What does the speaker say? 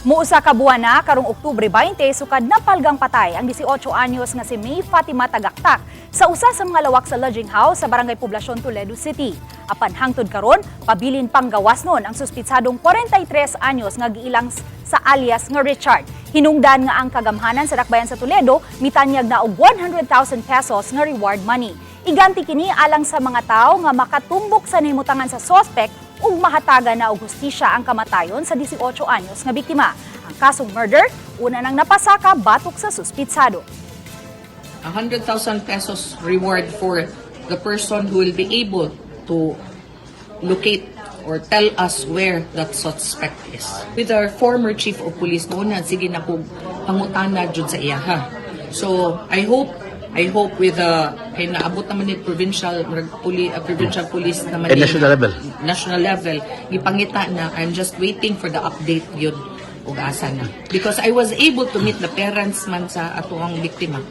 Muusa ka buwan na karong Oktubre 20 sukad napalgang patay ang 18 anyos nga si May Fatima Tagaktak sa usa sa mga lawak sa lodging house sa Barangay Poblacion, Toledo City. Apan hangtod karon, pabilin pang gawas nun ang suspitsadong 43 anyos nga giilang sa alias nga Richard. Hinungdan nga ang kagamhanan sa dakbayan sa Toledo mitanyag na og 100,000 pesos nga reward money. Iganti kini alang sa mga tao nga makatumbok sa nahimutangan sa sospek ug mahatagan na og hustisya ang kamatayon sa 18 anyos nga biktima. Ang kasong murder, una nang napasaka batok sa suspitsado. 100,000 pesos reward for the person who will be able to locate or tell us where that suspect is. With our former chief of police mao na sige na kog pangutana jud sa iya ha. So I hope with the kay naabot naman ni provincial murag provincial police naman And ni- national level. National level gipangita na. I'm just waiting for the update yun ug asa na because I was able to meet the parents man sa atoang biktima.